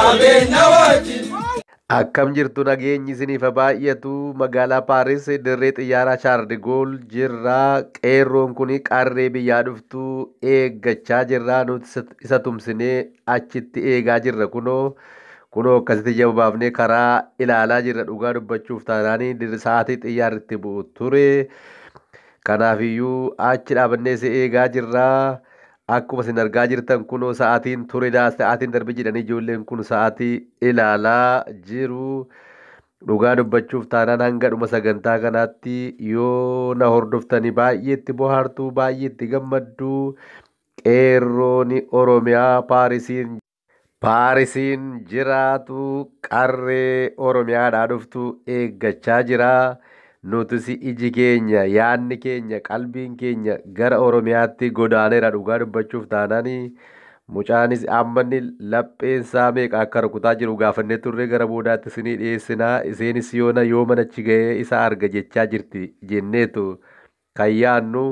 Qabeenya wajjin. Akkam jirtu nageenyi isiniif haa baay'atu. Magaalaa Paaris dirree xiyyaaraa Chaardigool jirra. Qeerroon kun qarree biyyaa dhuftu eeggachaa jirra. Nuti isa tumsinee achitti eegaa jirra kunoo. Kunoo akkasitti ija baafnee karaa ilaalaa jirra dhugaa dubbachuuf taanaan sa'aatii xiyyaarri itti bu'u ture. Kanaafiyyuu achi dhaabannee si eegaa jirra. Akkuma isin argaa jirtan kunoo sa'aatiin ture sa'aatiin darbe jedhanii ijoolleen kun sa'aatii ilaalaa jiru. Dhugaa dubbachuuf taanaan hanga dhuma sagantaa kanaatti yoo na hordoftanii baay'ee itti bohaartu baay'ee itti gammaddu. Qeerroon Oromiyaa Paarisiin jiraatu qarree Oromiyaadhaa dhuftu eeggachaa jira. Nutis iji keenya yaadni keenya qalbiin keenya gara Oromiyaatti godaaneera dhugaa dubbachuuf taanaan mucaanis amma inni lapheensaa meeqa akka rukutaa jiru gaafannee turre gara boodaatti isinii dhiyeessinaa isheenis yoona yoo manachi ga'ee isa arga jechaa jirti jenneetu kan yaannu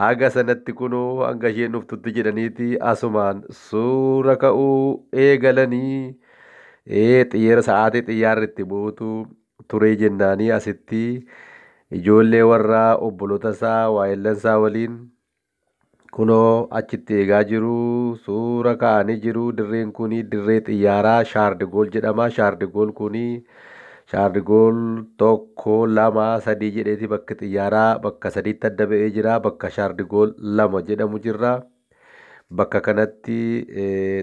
haga sanatti kunoo hanga isheen dhuftutti jedhaniiti asumaan suura ka'uu eegalanii xiyyeera sa'aatii xiyyaarri itti buutu turee jennaanii asitti ijoollee warraa obboloota isaa waayillan isaa waliin kunoo achitti eegaa jiru suura ka'anii jiru. Dirreen kun dirree xiyyaaraa Shaardigool jedhama. Shaardigool kun Shaardigool 1 2 3 jedheeti bakki xiyyaaraa bakka sadiitti adda ba'ee jira. Bakka Shaardigool 2 jedhamu jirra. Bakka kanatti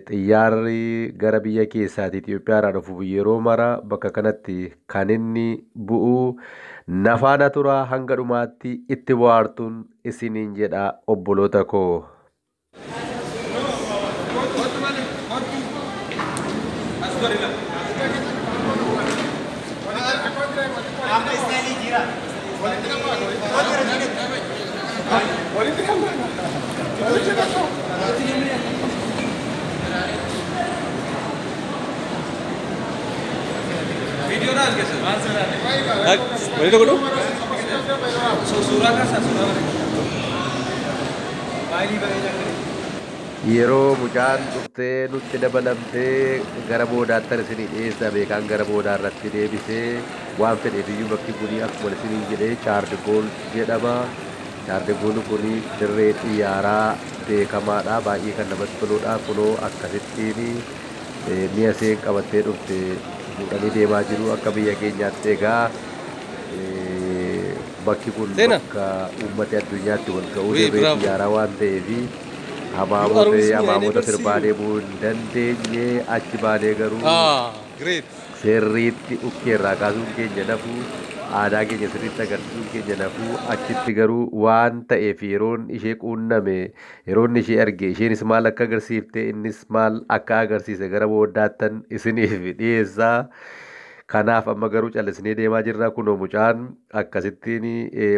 xiyyaarri gara biyya keessaati Itoophiyaadhaa dhufu yeroo mara bakka kanatti kan inni bu'u nafaana tura hanga dhumaatti itti bohaartuun isiniin jedha obboloota koo. Yeroo mucaan dhuftee nutti dabalamtee gara boodaattan isinii dhiyeessa beekaan gara boodaa irratti deebisee waan fedheef iyyuu bakki kunii akkuma isiniin jedhee Chaardigool jedhama. Chaardigool kun dirree xiyyaaraa beekamaadha. Baay'ee kan namatti toludha. Kunoo akkasittiin mi'a isheen qabattee dhufte fuudhanii deemaa jiru. Akka biyya keenyaatti egaa bakki kun bakka uummati addunyaatti wal ga'uu dirree xiyyaaraa waan ta'eef hamaamota sirbaa deemuu hin dandeenye achi baanee garuu sirriitti ukkeerraa kaasuun keenya nafuu aadaa keenya sirriitti agarsiisuun keenya nafuu achitti garuu waan ta'eef yeroon ishee quunname yeroon ishee arge isheenis maal akka agarsiifte innis maal akka agarsiise gara booddaattan isiniif dhiyeessaa. Kanaaf amma garuu callisnee deemaa jirra. Kunoo mucaan akkasittiin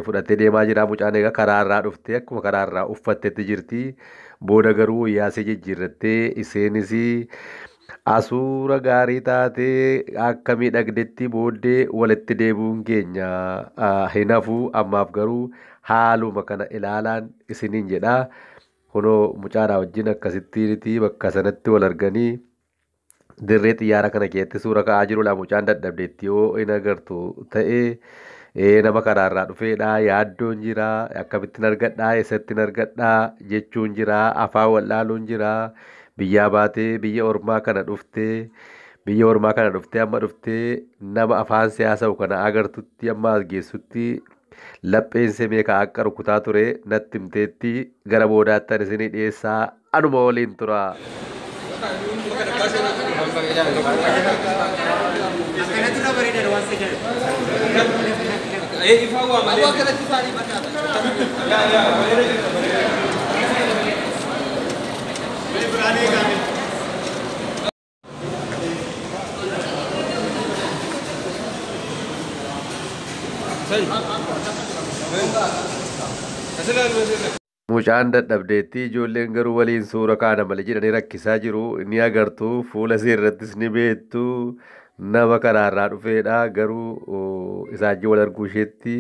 fudhattee deemaa jira. Mucaan egaa karaarraa dhuftee akkuma karaarraa uffattetti jirti. Booda garuu wayyaasee jijjiirrattee isheenis asuura gaarii taatee akka miidhagdetti booddee walitti deebi'uun keenya hin hafu. Ammaaf garuu haaluma kana ilaalaan isiniin jedha. Kunoo mucaadhaa wajjin akkasittiiniti bakka sanatti wal arganii dirree xiyyaara kana keessatti suura ka'aa jirudha. Mucaan dadhabdeetti yoo hin agartu ta'e nama karaarraa dhufeedha. Yaaddoon jira. Akkamittiin argadhaa? Eessattiin argadhaa? Jechuun jira. Afaan wallaaluun jira. Biyyaa baatee biyya ormaa kana dhuftee biyya ormaa kana dhuftee amma dhuftee nama afaan siyaasa'u kana agartutti amma as geessutti lapheen semee ka akka rukutaa ture natti himteetti gara boodaattan isinii dhiyeessaa anuma waliin tura. Mucaan dadhabdeetti ijoolleen garuu waliin suura kaana malee jedhanii rakkisaa jiru. Ni agartu fuula ishee irrattis ni beektu nama karaarraa dhufeedha. Garuu isaajii wal arguu isheetti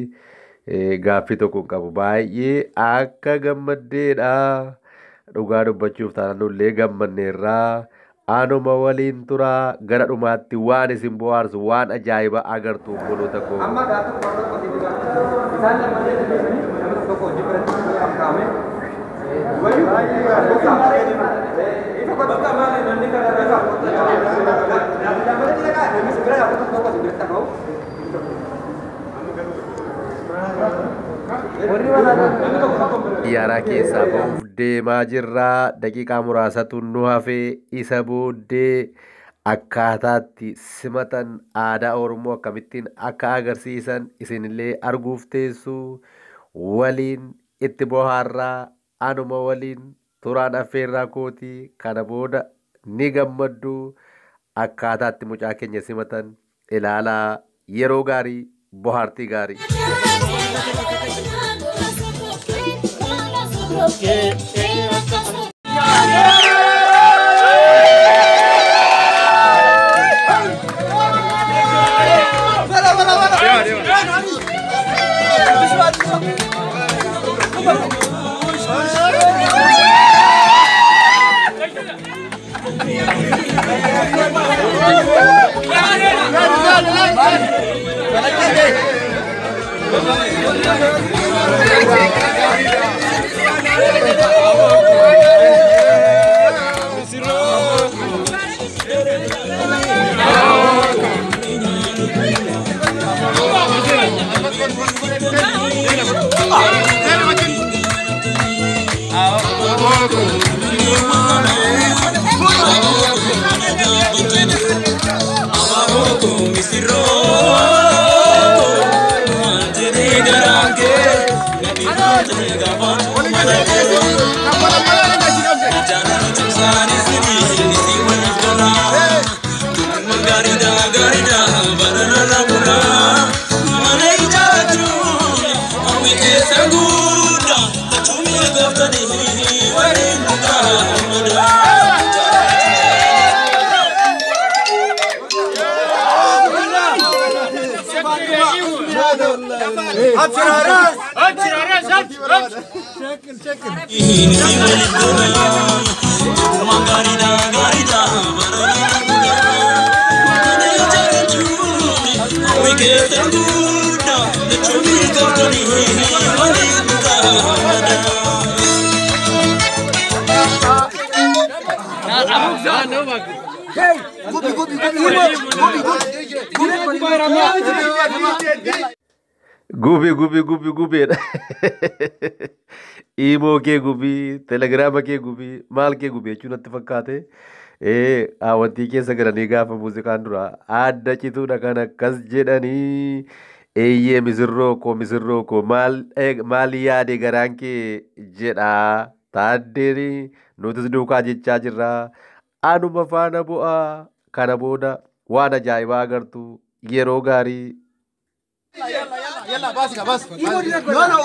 gaaffii tokko hin qabu. Baay'ee akka gammaddeedha. Dhugaa dubbachuuf taanaan nullee gammanneerraa. Anuma waliin turaa gara dhumaatti waan isin bohaarsu waan ajaa'ibaa agartu obboloota koo. Amma gaafa tokko isaan lammallee dandeessanii nama tokko hojii biratti kan kaa'ame. Xiyyaara keessaa ba'uuf deemaa jirra. Daqiiqaa muraasatu nu hafee isa booddee akkaataatti simatan aadaa Oromoo akkamittiin akka agarsiisan isinillee arguuf teessu waliin itti bohaarraa anuma waliin turaan affeerraa kootii kana booda ni gammaddu akkaataatti mucaa keenya simatan ilaalaa yeroo gaarii bohaartii gaarii. Gubi gubi gubi gubeedha. Iimoo kee gubii, telegiraama kee gubii, maal kee gubii jechuun natti fakkaate. Wantii keessa galanii gaafa muuziqaan dura adda cituudha kan akkas jedhanii eeyyee misirroo koo misirroo koo maal yaade garaan kee jedha. Taaddeen nutis duukaa jechaa jirra. Anuma faana bu'aa kana booda waan ajaa'ibaa agartu yeroo gaarii. Yalla bas bas. No no,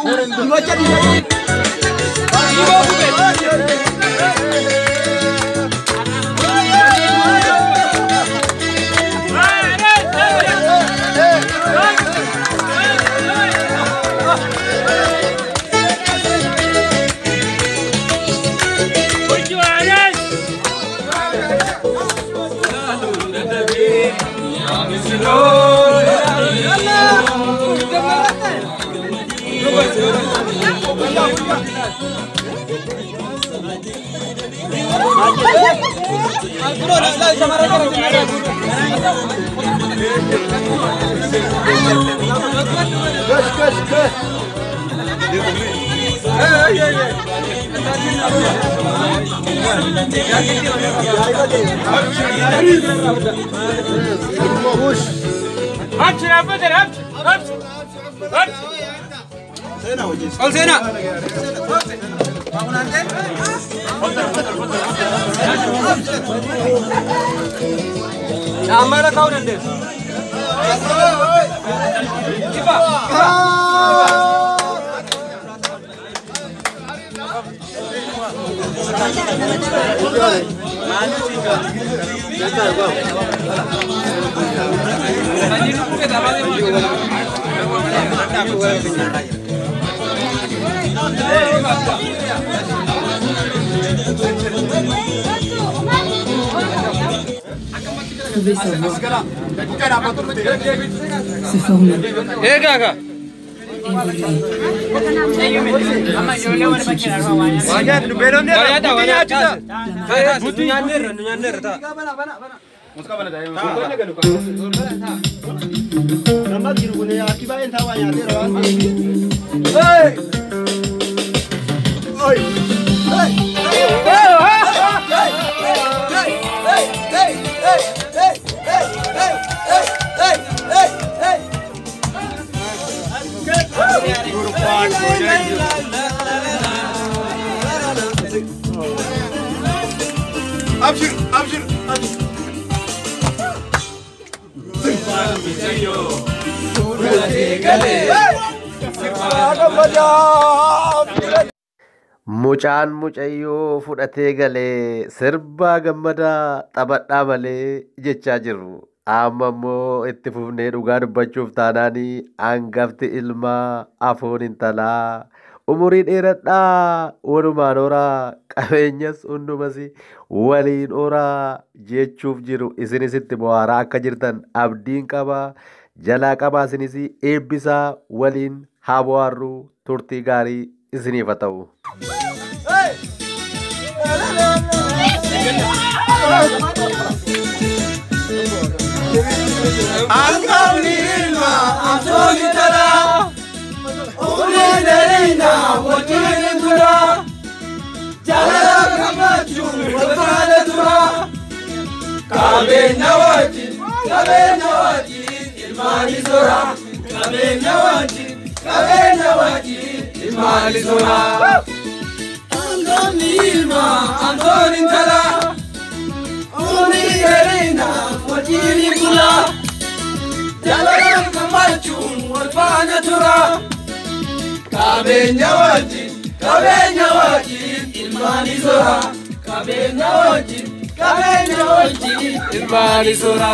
Sauver sa voix, se former, évoluer. Alors, c'est le métier qui vous emmène ici. Abshir, abshir, abshir. Mucaan mucayyoo fudhatee galee sirbaa gammadaa taphadhaa malee jechaa jiru. Amma immoo itti fufnee dhugaa dubbachuuf taanaanii hangafti ilmaa afoon intalaa umurii dheeradhaa walumaan horaa qabeenyas hundumas waliin horaa jechuuf jiru. Isinis itti bohaaraa akka jirtan abdiin qaba. Jalaa qabaa isinis eebbisaa waliin haa bohaarru turtii gaarii isiniif haa ta'u. Angawni ilma amsooni tala umrii dheerina wajjin tura jaalala gammachuun wal faana tura qabeenya wajjin qabeenya wajjin ilmaani sora qabeenya wajjin qabeenya wajjin ilmaani sora. Angawni ilma amsooni tala umrii dheerina wajjin tura jaalala gammachuun wal faana tura qabeenya wajjin ilmaani sora qabeenya wajjin ilmaani sora.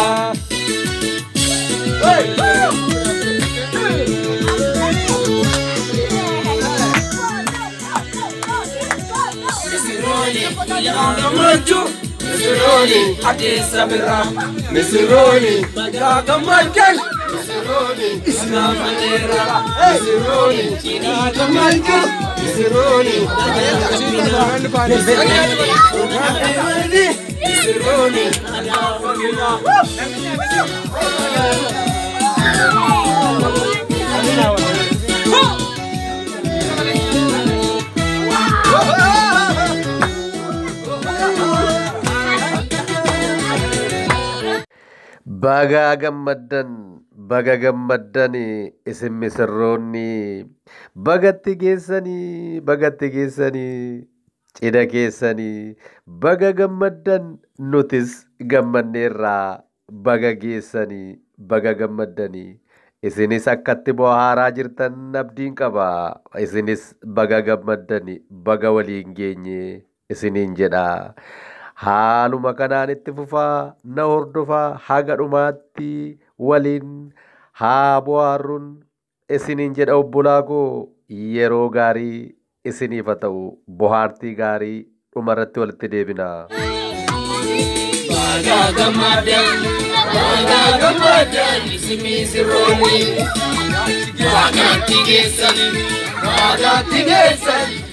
Misirrooni yaa gammachuu misirrooni adeessa birraa misirrooni bagaa gammachuun misirrooni islaafaneerra misirrooni yaa gammachuu misirrooni misirrooni Baga gammaddan, baga gammaddan isin misirroonni bagatti geessanii, bagatti geessanii, cidha keessanii, baga gammaddan nutis gammanneerraa baga geessanii, baga gammaddanii. Isinis akkatti bohaaraa jirtan abdiin qaba. Isinis baga gammaddanii, baga waliin geenye isiniin jedha. Haaluma kanaan itti fufaa na hordofaa haga dhumaatti waliin haa bohaarruun isiniin jedha obbolaa koo yeroo gaarii isiniif haa ta'u bohaartii gaarii dhumarratti walitti deebina. Baga gammaddan, baga gammaddan isin misirroonni bagaatti geessani,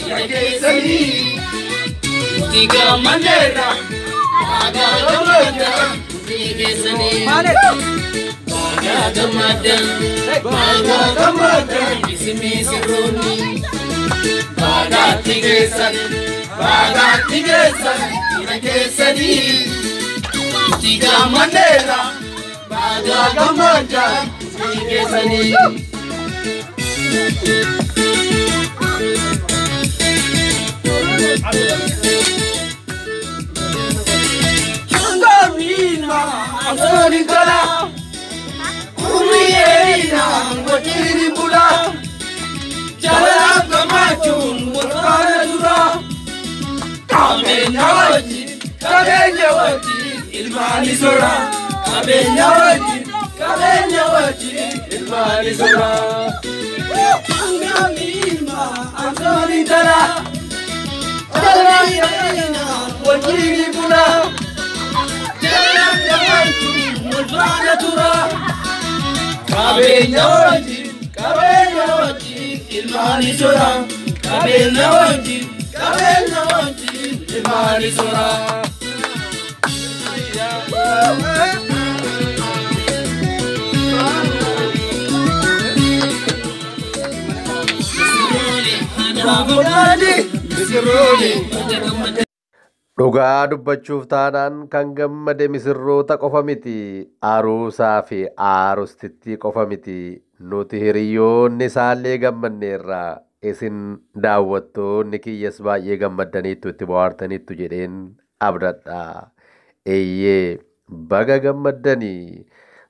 cidha keessanii. Nuti gammanneerra baga gammaddan nuti geessanii. Baga gammaddan, baga gammaddan isin misirroonni bagaatti geessani, cidha keessanii. Nuti gammanneerra baga gammaddan nuti geessanii. Angawni ilma amsooni tala umrii dheerina wajjin bula jaalala gammachuun wal faana tura qabeenya wajjin ilmaani sora qabeenya wajjin ilmaani sora. Angawni ilma amsooni tala umrii dheerina wajjin bula jaalala gammachuun faana tura. Qabeenya wajjin, qabeenya wajjin ilmaani sora. Qabeenya wajjin, qabeenya wajjin ilmaani sora. Dhugaa dubbachuuf taanaan kan gammade misirroota qofa miti. Aruusaa fi aarustittii qofa miti. Nuti hiriyoonni isaallee gammanneerra. Isin daawwattoonni kiyyas baay'ee gammaddaniittu itti bohaartaniittu jedheen abdadha. Eeyyee, baga gammaddanii.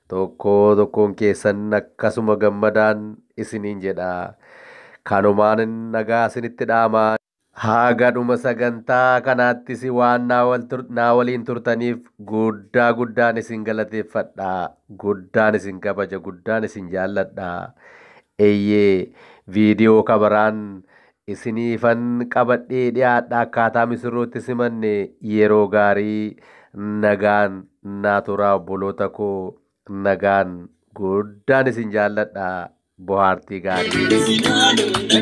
Tokko tokkoon keessan akkasuma gammadaan isiniin jedha. Kanumaan nagaa isinitti dhaamaa. Haga dhuma sagantaa kanaattis waan naa waliin turtaniif guddaa guddaan isin galateeffadha. Guddaan isin kabaja, guddaan isin jaalladha. Eeyyee, viidiyoo kabaraan isiniifan qabadhee dhiyaadha. Akkaataa misirrootti simanne yeroo gaarii nagaan naa turaa obboloota koo, nagaan guddaan isin jaalladha. Bohaartii gaarii.